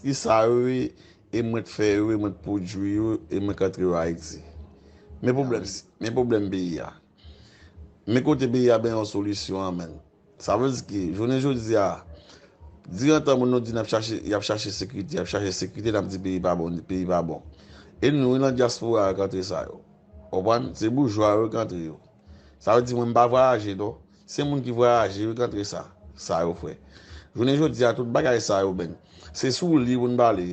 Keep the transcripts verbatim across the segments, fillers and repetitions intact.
Ki sa yo ye, e mwen t fè yo, e mwen t pwodui yo, e mwen k antre yo Ayiti. Men pwoblèm, men pwoblèm peyi a. Men kote peyi a benyen yon solisyon an, menn. Sa vle di ki, jounen jodi a, dirantan moun nou di n ap chache, y ap chache sekirite, y ap chache sekirite, n ap di peyi pa bon, peyi pa bon. E nou, nan dyaspora a, k antre sa yo. Konprann? Se boujwa yo k antre yo. Sa vle di mwen m pa vwayaje non. Se moun ki vwayaje yo k antre sa, sa yo fè. Jounen jodi a, tout bagay sa yo, menn, se sou li pou n pale.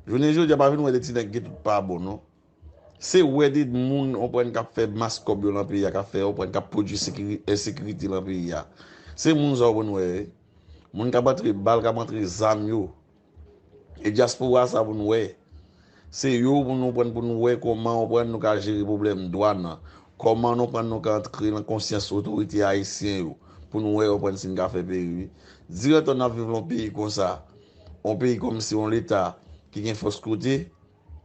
Jounen jodi a, pa vin wè de ti nèg gen tout pa bon non. Se wè de moun, w konprann, k ap fè mas kòb yo nan peyi a, k ap fè, w konprann, k ap pwodui sekiri-, ensekirite nan peyi a. Se moun sa w konn wè, wi. Moun k ap antre bal, k ap antre zam yo. E dyaspora sa pou n wè. Se yo pou nou pran, pou nou wè kòman w konprann nou ka jere pwoblèm dwàn nan. Kòman nou pran nou ka antre nan konsyans otorite ayisyen yo. Pou nou wè w konprann si n ka fè peyi, wi. Dirantan n ap viv nan yon peyi konsa. Yon peyi kòmsi yon leta ki gen fòs kote,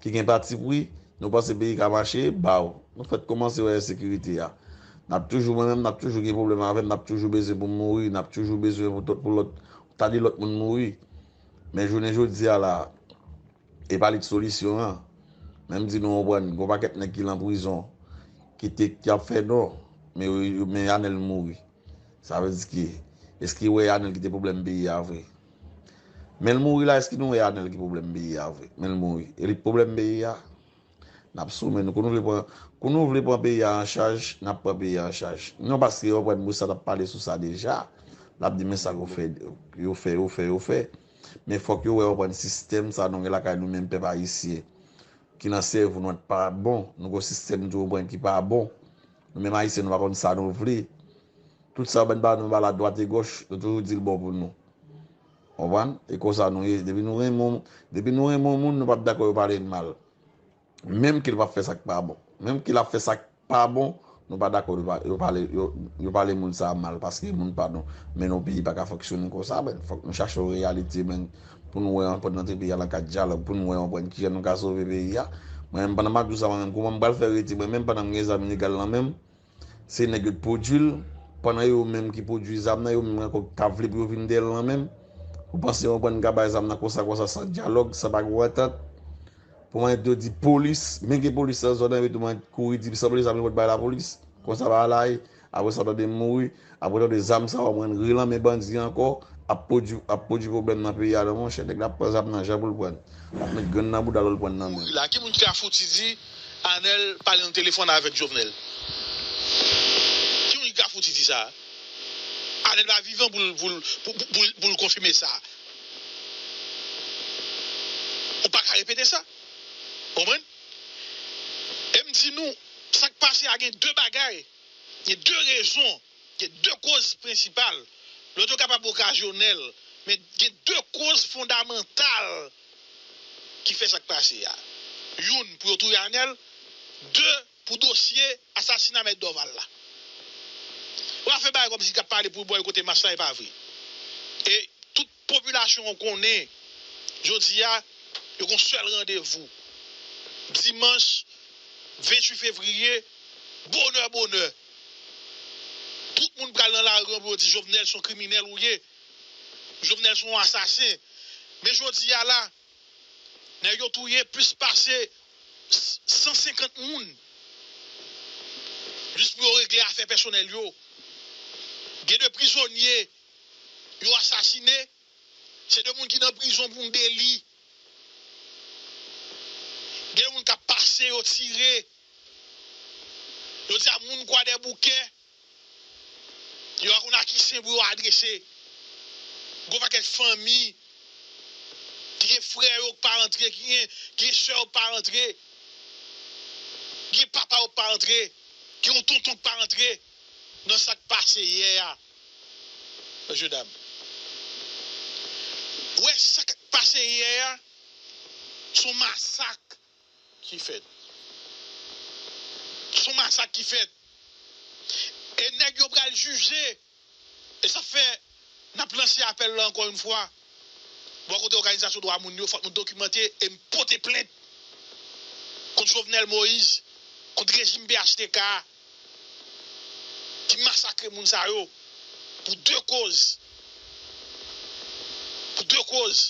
ki gen patipri, nou panse peyi ka mache, baw. Nou fèk kòmanse wè ensekirite a. N ap toujou, mwen menm, n ap toujou gen pwoblèm avè m, n ap toujou bezwen pou m mouri, n ap toujou bezwen pou tout, pou lòt, ta de lòt moun mouri. Men jounen jodi a la, e pa li k solisyon an. Men m di nou, w konprann, gon pakèt nèg ki lan prizon, ki te, ki ap fè non, men yo, yo, men Anèl mouri. Sa vle di ki, èske w wè Anèl ki te pwoblèm peyi a vre? Men l mouri la, èske nou wè Anèl ki pwoblèm peyi a vre? Men l mouri. E li k pwoblèm peyi a? N ap sou men nou. Kou nou vle pran, kou nou vle pran peyi a an chaj, n ap pran peyi a an chaj. Non paske yo pran Moussa t ap pale sou sa deja. L ap di men sa yo fè, yo fè, yo fè, yo fè. Men fòk yo wè yo pran sistèm sa nou gen lakay nou menm pèp ayisyen. Ki nan sèvo nou an pa bon. Nou gen yon sistèm nou pran ki pa bon. Nou menm ayisyen nou pa konn sa nou vle. Tout sa yo ban ba nou ba la dwat e gòch, nou toujou di l bon pou nou. Konprann? E konsa nou ye. Depi nou renmen, depi nou renmen yon moun, nou p ap dakò yo pale n mal. Menm ke l p ap fè sa k pa bon. Menm ke l ap fè sa k pa bon, nou pa dakò yo pa-, yo pale, yo, yo pale moun sa a mal paske moun pa nou. Men yon peyi pa ka fonksyone konsa, men fòk nou chache yon reyalite, men pou nou wè yon pwen antre peyi a nan kad dyalòg, pou nou wè yon pwen kijan nou ka sove peyi a. Mwen menm, pandan m ap di w sa, mwen menm, kòman m pral fè rete, mwen menm, pandan m gen zam ilegal lan men m, se nèg yo t pwodui l, pandan yo menm ki pwodui zam nan, yo menm ankò ka vle pou yo vin dèyè l lan men m. Ou panse yon pwen ka bay zam nan konsa, konsa, san dyalòg, san pa gen antant? Pou mwen, yo di polis, men gen polis nan zòn nan, epi tou mwen kouri di, sanble zam yo pot bay lapolis. Konsa bagay la ye. Apre sa, tande m mouri. Apre, tande zam sa yo, mwen re lan men bandi ankò, ap pwodui, ap pwodui pwoblèm nan peyi a, non, monchè. Nèg la ap pran zam nan jan pou l pran. L ap met grenn nan bouda l, l pran nan men l. La, ki moun ki ka fouti di Anèl pale nan telefòn avèk Jovenel? Ki moun ki ka fouti di sa? Anèl pa vivan pou l, pou l, pou, pou, pou, pou l konfime sa. Ou pa ka repete sa. Konprann? E m di nou, sa k pase a gen de bagay, gen de rezon, gen de koz prensipal. Lòt yo kapab okazyonèl, men gen de koz fondamantal ki fè sa k pase a. Youn, pou yo touye Anèl. De, pou dosye asasina Mèt Dòval la. W ap fè bagay kòmsi k ap pale pou bò kote mas la, e pa vre. E tout popilasyon an konnen, jodi a, yo gon sèl randevou. Dimanch venntuit fevriye, bonè, bonè. Tout moun pral nan lari an pou yo di Jovenel se yon kriminèl ou ye. Jovenel se yon asasen. Men jodi a la, nèg yo touye plis pase san senkant moun. Jis pou yo regle afè pèsonèl yo. Gen de prizonye yo asasine, se de moun ki nan prizon pou yon deli. Gen de moun k ap pase, yo tire. Yo di a moun Kwadèboukè, yo pa konn a ki sen pou yo adrese. Gon pakèt fanmi ki gen frè yo k pa rantre, ki gen, ki gen sè yo k pa rantre, ki gen papa yo k pa rantre, ki gen yon tonton k pa rantre nan sa k pase yè a. Mesye dam, wè sa k pase yè a, se yon masak ki fèt. Se yon masak ki fèt. E nèg yo pral jije. E sa fè n ap lanse apèl la ankò yon fwa. Bò kote òganizasyon dwa moun yo, fòk nou dokimante e m pote plent kont Jovenel Moïse, kont rejim P H T K a ki masakre moun sa yo pou de koz. Pou de koz.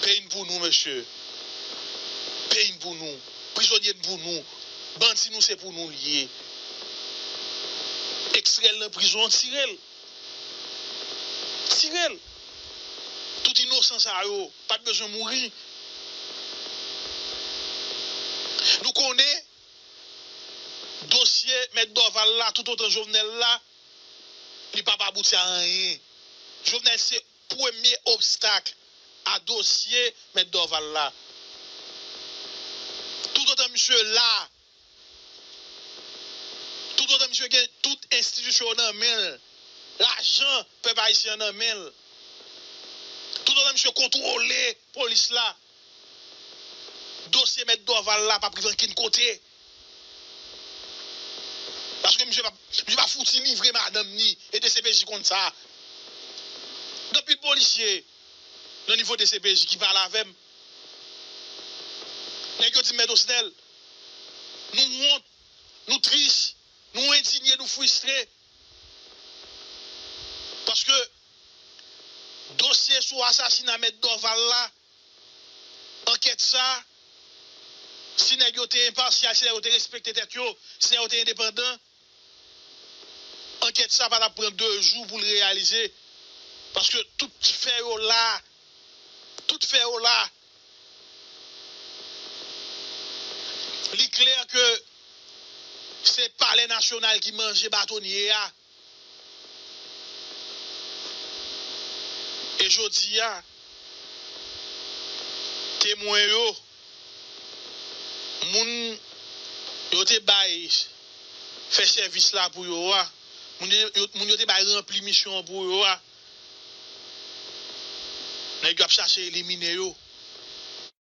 Peyi n pou nou, mesye. Peyi n pou nou. Prizonye n pou nou. Bandi nou se pou nou l ye. Ekstrè l nan prizon an, tire l. Tire l. Tout inosan sa yo pa t bezwen mouri. Nou konnen dosye Mèt Dorval la, toutotan Jovenel la, li p ap abouti a anyen. Jovenel se premye obstak a dosye Mèt Dorval la. Toutotan misye la, toutotan misye gen tout enstitisyon yo nan men l, lajan pèp ayisyen an nan men l, toutotan misye kontwole polis la, dosye Mèt Dorval la p ap rive ankenn kote. Paske misye pa, misye pa fouti livre madanm ni, e D C P J konn sa. Gen anpil polisye nan nivo D C P J ki pale avè m. Nèg yo di m, Mèt Osnèl, nou wont, nou tris, nou endinye, nou fristre. Paske dosye sou asasina Mèt Dorval la, ankèt sa, si nèg yo te enpasyal, si nèg yo te respekte tèt yo, si nèg yo te endepandan, ankèt sa pa t ap pran de jou pou l reyalize. Paske tout fè yo la, tout fè yo la. Li klè ke se Palè Nasyonal ki manje batonye a. E jodi a, temwen yo, moun yo te bay fè sèvis la pou yo a, moun yo, moun yo te bay ranpli misyon an pou yo a, nèg yo ap chache elimine yo.